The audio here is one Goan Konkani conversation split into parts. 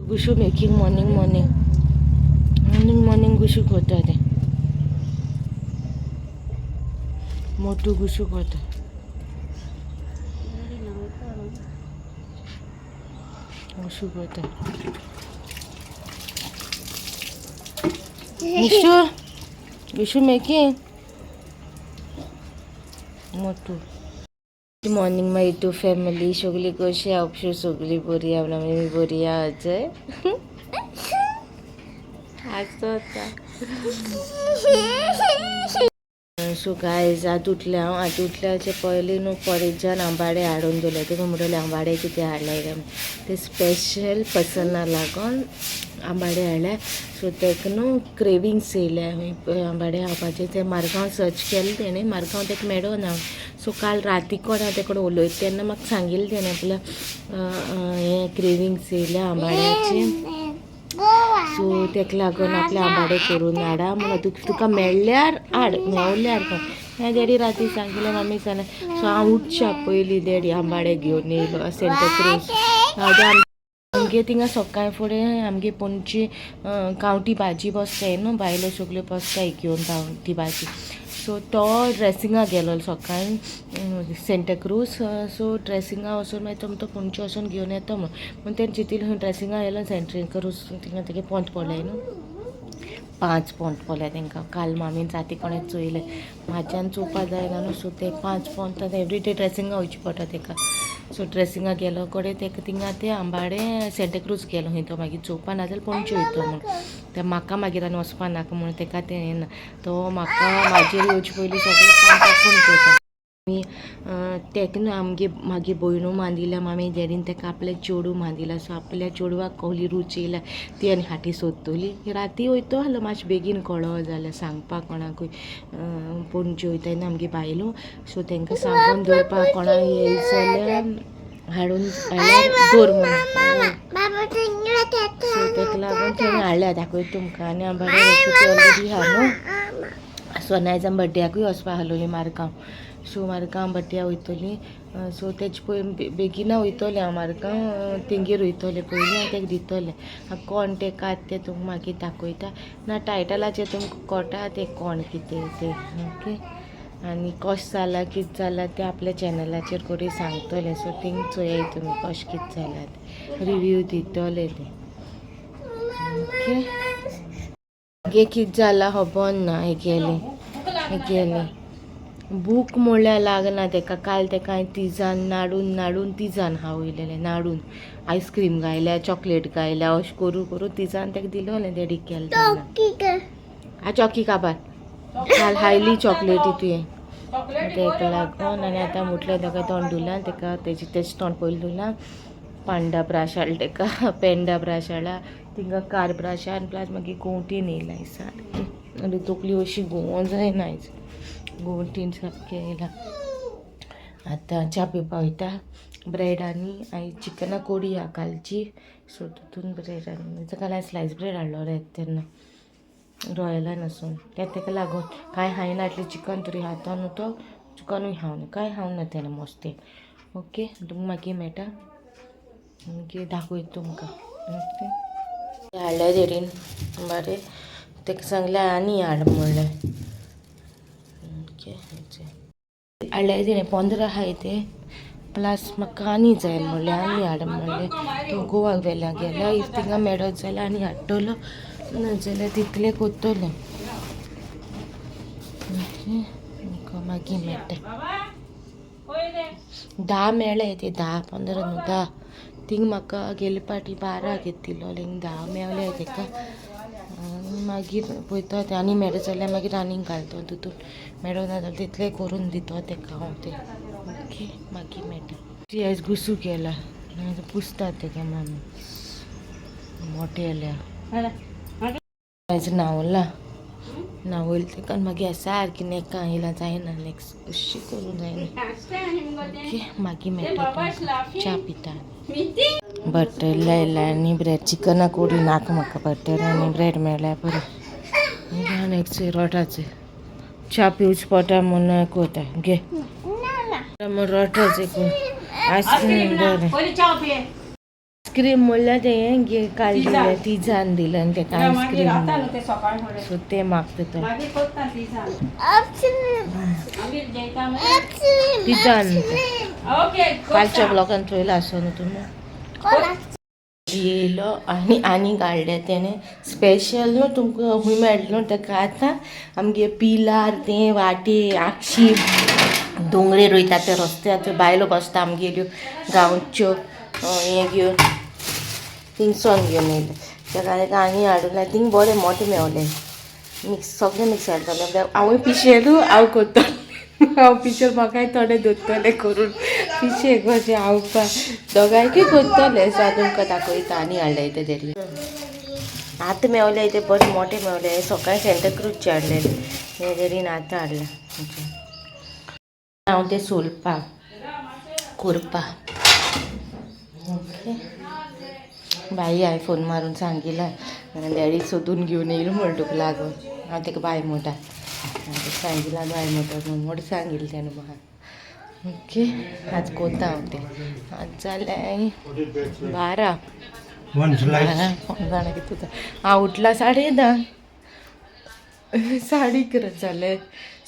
गुशू making morning morning morning morning गुशू करता तें. मोटू गुशू करता. गुशू करता. Nishu Gushu making Motu. Good morning my YouTube family. सगळी कशी आपशे सगळी बरी आहा. आमी बरी आहा. हांसता. सो गायज, आतां उठलें हांव. आतां उठल्याचे पयलीं न्हू परेजान आंबाडे हाडून दवरले. तुमी म्हणटले आंबाडे कितें हाडले काय. ते स्पेशल पर्सना लागून आंबाडे हाडले. सो तेका न्हू क्रेविंग्स येयल्या खंय आंबाडे खावपाचे. ते मारगांव सर्च केलें तेणें, मारगांव तेका मेळना. सो काल राती कोण हांव तेकडे उलयता तेन्ना म्हाका सांगिल्लें तेणें आपल्या हें क्रेविंग्स येयल्या आंबाड्याचे. सो तेका लागून आपले आंबाडे करून हाडा म्हणून तुका मेळ्ळ्यार हाड, मेवल्यार हांवें डॅडी राती सांगिल्लें, मम्मी सांगलें. सो हांव उठच्या पयलीं डॅडी आंबाडे घेवन येयलो सेंटाक्रूज. आमगे थिंगा सकाळ फुडें आमगे पणजे गांवठी भाजी बसताय न्हू, बायलो सगल्यो बसताय घेवन गांवठी भाजी. सो तो ड्रेसिंगा गेलो सकाळी सेंटाक्रूज. सो ड्रेसिंगा वचून मागीर तो पणजे वचून घेवन येता म्हूण तेणें चिंतिल्लें ड्रेसिंगा येयलो सेंटाक्रूज थिंगा तेगे पोंत पडलें न्हू, 5 पोंत पडल्या तेंकां. काल मामीन राती कोणें चोयलें, म्हाज्यान चोवपा जायना न्हू. सो ते 5 पोंत एवरीडे ड्रेसिंगा वयचें पडटा तेका. सो ड्रेसिंगा गेलो कडेन तेका थिंगा ते आंबाडे सेंटाक्रूज गेलो खंय तो मागीर चोवपा, नाजाल्यार पणजे वयतो म्हूण. ते म्हाका मागीर आनी वचपा नाका म्हणून तेका तें येना. तो म्हाका म्हाजेर येवचे पयलीं सगळें काम आपूण करता. आमी तेका न्हू आमगे मागे भयणू मांदिल्या, मामी डॅडीन तेका आपलें चेडूं मांदिलां. सो आपल्या चेडवाक कहली रूच येयल्या ती आनी हाटी सोदतली. राती वयतो आहलो मातशें बेगीन कळो जाल्यार सांगपाक कोणाकूय. पणजे वयताय न्हू आमगे बायलो, सो तांकां सांगून दवरपाक कोणाक येयत जाल्यार हाडून हाडल्यार दवर म्हणून. सो तेका लागून तेणें हाडल्या, दाखयता तुमकां. आनी आंबाडे रेसिपी ऑलरेडी आहा न्हू. सो आनी आयज आमी बड्ड्याकूय वचपा आहलोली मारगांव. सो मारगांव बड्ड्या वयतली. सो तेजे पयलीं बेगिना वयतलें हांव मारगांव, तेंगेर वयतलें पयलीं आनी तेका दितलें. कोण तें कात तें तुमकां मागीर दाखयता ना टायटलाचेर तुमकां कळटा तें कोण कितें तें. ओके, आनी कशें जालां कितें जालां तें आपल्या चॅनलाचेर करून सांगतलें. सो थिंग चोयाय तुमी कशें कितें जालां तें, रिव्यू दितलें तें. ओके, गे कितें जालां खबर ना. हेगेलें हेगेलें बूक म्हणल्यार लागना तेका. काल तेका हांवें तिजान नाडून नाडून तिजान खावयलेलें, नाडून आयस्क्रीम गायल्या, चॉकलेट गायल्या, अशें करून करून तिजान तेका दिलोलें डॅडीक केलें तेन्ना. आ चॉकी काबार काल हायली चॉकलेटी तुवें. तेका लागून आनी आतां म्हटलें तेका तोंड धुलां, तेका तेजें तेजें तोंड पयलीं धुलां. पांडा ब्रश हाडला तेका, पेंडा ब्रश हाडला, थिंगा कार ब्रश आनी प्लस मागीर गोंवटीन येयला सारकी आनी तकली अशी घुंवो जायना आयज, गोंवटीन सारकें येयला. आतां च्या पिवपा वयता. ब्रेड आनी आयज चिकना कोडी आहा कालची. सो तितून ब्रेड आनी काल हांवें स्लायस ब्रेड हाडलो रे तेन्ना रॉयलान वचून. तें तेका लागून कांय खायना आटलें चिकन तरी खाता न्हू तो, चिकनूय खावना, कांय खावना तेणें मस्तें. ओके, तुमकां मागीर मेळटा, मागीर दाखयता तुमकां. ओके, हाडले डेडीन बरें, तेका सांगलें आनी हाड म्हणलें. ओके, हाडले तेणें 15 आहाय ते, प्लस म्हाका आनी जाय म्हणलें, आनी हाड म्हणलें. तो गोवाक वेल्या गेल्या, if थिंगा मेळत जाल्यार आनी हाडटलो, नाजाल्यार तितलें कोत्तलें. ओके, तुमकां मागीर मेळटा. 10 मेळ्ळे ते, 10, 15 न्हू, 10. थिंग म्हाका गेले पाटी 12 घेतिल्लो, हिंग 10 मेवले तेका. आनी मागीर पळयता तें आनी मेळत जाल्यार मागीर आनीक घालतो तितून, मेळना जाल्यार तितलें करून दिता तेका हांव तें. ओके, मागीर मेळटा. ती आयज गुसू केला, पुसता तेका मामी मोटेल्या. आयज न्हांवला, न्हांवयलें तेका मागीर सारकी नेकां येयला, जायना नेक्स्ट अशी करूं जायना. ओके, मागीर मेळटा, च्या पिता. बटर लायला आनी ब्रेड, चिकना कोडी नाका म्हाका, बटर आनी ब्रेड मेळ्ळ्यार बरें. नेक्स्ट रोटाचें च्या पिवचें पडटा म्हणून कोता घे रोटाचें आयस्क्रीम बरें. आयस्क्रीम म्हणल्यार तें हें काल दिलें तिजान दिलें आनी तेका आयस्क्रीम सो तें मागता तो तिजान. कालच्या ब्लॉगान थोयला आसो न्हू तुमी. येयलो आनी आनीक हाडलें तेणें स्पेशल न्हू तुमकां खूंय मेळटलें न्हू तेका. आतां आमगे पिलार तें वाटे आगशी दोंगरेर वयता ते रस्त्यार त्यो बायलो बसता आमगेल्यो गांवच्यो हें घेवन थिंगसोन घेवन येयलें तेका. तेका आनी हाडून लाय थिंग बरें मोटें मेवलें. मिक्स सगळें मिक्स जालें म्हळ्यार हांवूय पिशेलू हांव करतलें. हांव पिशेल म्हाकाय थोडें दोत्तलें करून पिशे कशें हांव दोगांयकूय करतलें. सो हांव तुमकां दाखयता आनी हाडलें तें तेडले. आतां मेवलें तें बरें मोटें मेवलें. सकाळीं सेंटाक्रूजचें हाडलेलें हें तरी आतां हाडलें. हांव तें सोलपाक करपाक. ओके बाई, हांवें फोन मारून सांगिलां डॅडी सोदून घेवन येयलो म्हण तुका लागून. हांव ताका बाय म्हणटा. हांवें सांगिलां बाय म्हणटा म्हूण मोटे सांगिल्लें तेणें म्हाका. ओके आज कोता हांव तें. आज जालें 12. One slice. 12 कोण जाणा कितें. हांव उठला 10:30, 11:30 जालें.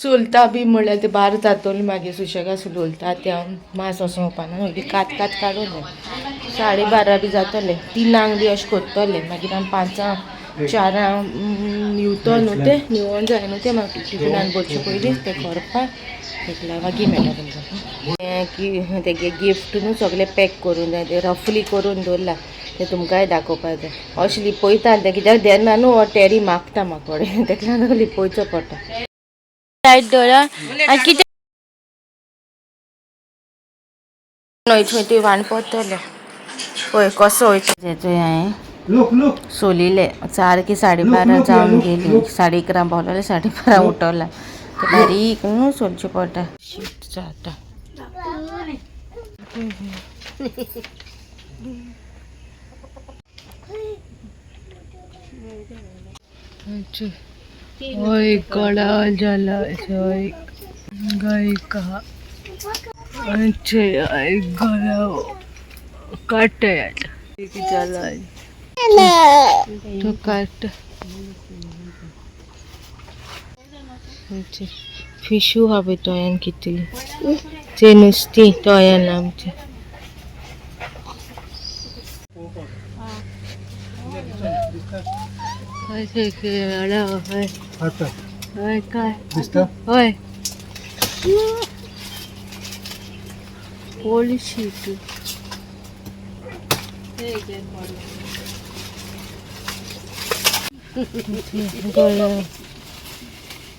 सोलता बी म्हणल्यार ते बारा जातोली. मागीर सुशेगाद सोलता तें हांव मांस वचोन वचपाना न्हू कात कात काडून जाय. 12:30 बी जातलें. 3 बी अशें करतलें. मागीर आमी 5 4 न्हिवतो न्हू तें न्हिवोन जाय न्हू तें. मागीर टिफिनान भरचें पयलीं तें करपाक तेका लागून मागीर मेळटा तुमकां. हें की तेगे गिफ्ट न्हू सगळें पॅक करून जाय तें रफली करून दवरलां. तें तुमकांय दाखोवपाक जाय. अशें लिपयता तें कित्याक देना न्हू हो टेरी मागता म्हाका कडेन, तेका लागून लिपोवचो पडटा. लायट दवरा आनी कितें न्हय थंय ती वाण पडटलें. पळय कसो वयता तेचो. हांवें Look, look. सोलिले सारकी 12:30 जावन गेली. 11:30 बोलवलें, 12:30 उठवला. ते बारीक न्हू सोलचें पडटा. शीत जाता. ओय गळा जाला गायका. अच्छा गळा काट जाला तो काट. फिशू हा पळय तोयान कितली ते नुस्तीं तोयान आमचें. हय हय. आता हय काय. दिसता. हय व्हडली तूं. गळो.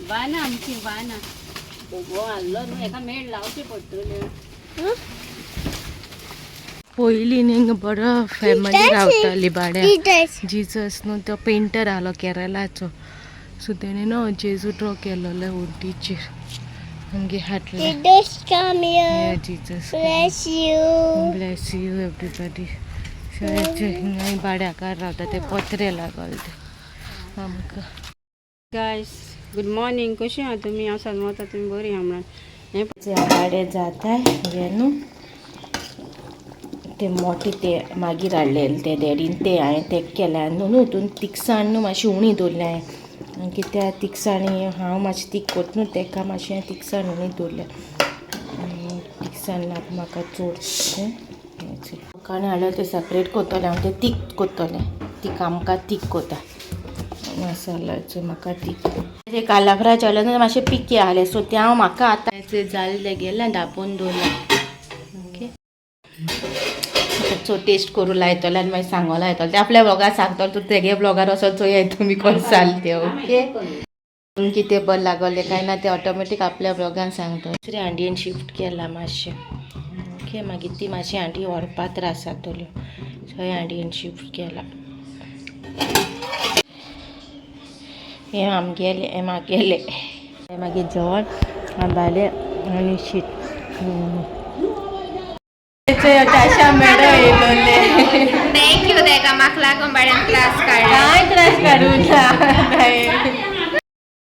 बाना आमची बाना हो हाडलो न्हू हेका मेळ लावचें पडटलें. पयलीं न्ही बरो फॅमिली रावताली बाड्या. जिजस न्हू तो पेंटर आहलो केरलाचो. सो तेणें न्हू जेजू ड्रॉ केलोलो वण्टीचेर आमगे हाडले. Jesus come here. Jesus. Bless you. Bless you everybody. हिंगाय बाड्याकार रावता ते पत्रे लागल ते आमकां. गायस गुड मॉर्निंग, कशी आहा तुमी? हांव सदमता तुमी बरी आहा म्हणून हें. बाडे जाताय हे न्हू ते मोटे ते मागीर हाडलेले ते डॅडीन ते हांवें ते केले न्हू. हितून तिखसाण न्हू मातशी उणी दवरल्या हांवें कित्याक तिखसाणी हांव मातशी तीख करता न्हू तेका मातशें हांवें तिखसाण उणी दवरल्या. तिखसाण नाका म्हाका चड. लोकांनी हाडल्यार ते सेपरेट करतलें हांव. ते तीख करतलें. तीख आमकां तीख करता मसाल्याचो म्हाका तीख. ते कालाफराचे हाडले न्हू मातशें पिके आहले. सो ते हांव म्हाका आतां जालें तेगेलें धांपून दवरलां. ओके सो टेस्ट करूं लायतलें आनी मागीर सांगो लायतलें. ते आपल्या ब्लॉगार सांगतलो. तूं तेगे ब्लॉगार वचोन चोयाय तुमी कशें जालें तें. ओके कितें बरें लागलें काय ना तें ऑटोमॅटीक आपल्या ब्लॉगान सांगता. दुसरे हांडयेन शिफ्ट केलां मातशें. ओके मागीर ती मातशी हांडी व्हरपा त्रास जातल्यो. सो हे हांडयेन शिफ्ट केलां. हें आमगेलें हें मागेलें हें मागीर जेवण आंबालें आनी शीत. ताशा मॅडम येयलोले. Thank you तेका म्हाका लागून बाड्यान त्रास काडला. काय त्रास काडूं ना.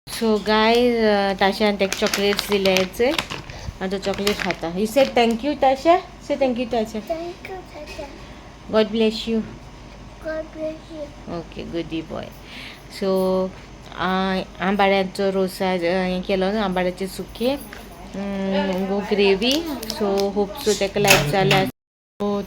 सो गायज ताशान ताका चॉकलेट्स दिले. आतां चॉकलेट खाता. You say thank you Tasha. Say thank you Tasha. Thank you, Tata. God bless you. God bless you. Okay, goody boy. So आंबाड्याचो रोसा हें केलो न्हू, आंबाड्याचे सुके गो ग्रेवी. सो होप सो ताका लायक जालें. सो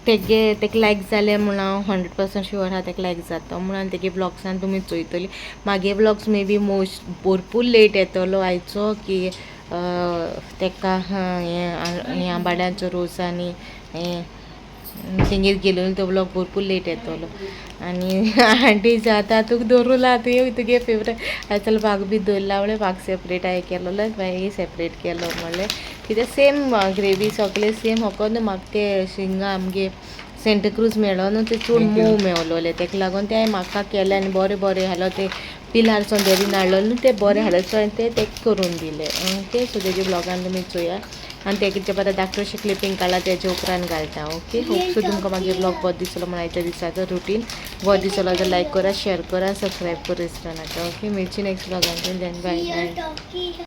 तेगे ताका लायक जालें म्हूण हांव 100% शुअर आहा ताका लायक जाता म्हणून. तेगे ब्लॉग्सान तुमी चोयतली. मागे ब्लॉग्स मे बी मोस्ट भरपूर लेट येतलो आयचो की ताका हें हें आंबाड्यांचो रोस आनी हें तेंगेर गेलो तो ब्लॉग भरपूर लेट येतलो. आनी आंटी जाता तुका दवरूला, तुवें तुगे फेवरेट आयज चल म्हाका बी दवरला म्हणलें. म्हाका सेपरेट हांवें केलोलो, मागीर सेपरेट केलो म्हणलें कितें सेम ग्रेवी सगळें सेम. फकत न्हू म्हाका ते शिंगा आमगे सेंटाक्रूज मेळ्ळो न्हू, ते चड मोव मेवलोले, तेका लागून ते हांवें म्हाका केलें. आनी बरें बरें हाडलो ते पिलार सोंदेरीन हाडलो न्हू, ते बरें हाडले. सो हांवें ते तेका करून दिले. ओके, सो तेजे ब्लॉगान तुमी चोया आनी तेजे परत धाकटोशें क्लिपींग काडला, तेजे उपरांत घालता. ओके, होप सो तुमकां मागीर ब्लॉग बरो दिसलो म्हण. आयच्या दिसाचो रुटीन बरो दिसलो जाल्यार लायक करा, शेअर करा, सबस्क्रायब करूं विसरो नाका. ओके, मेळची next ब्लॉगान. Then bye See bye. You, doggy.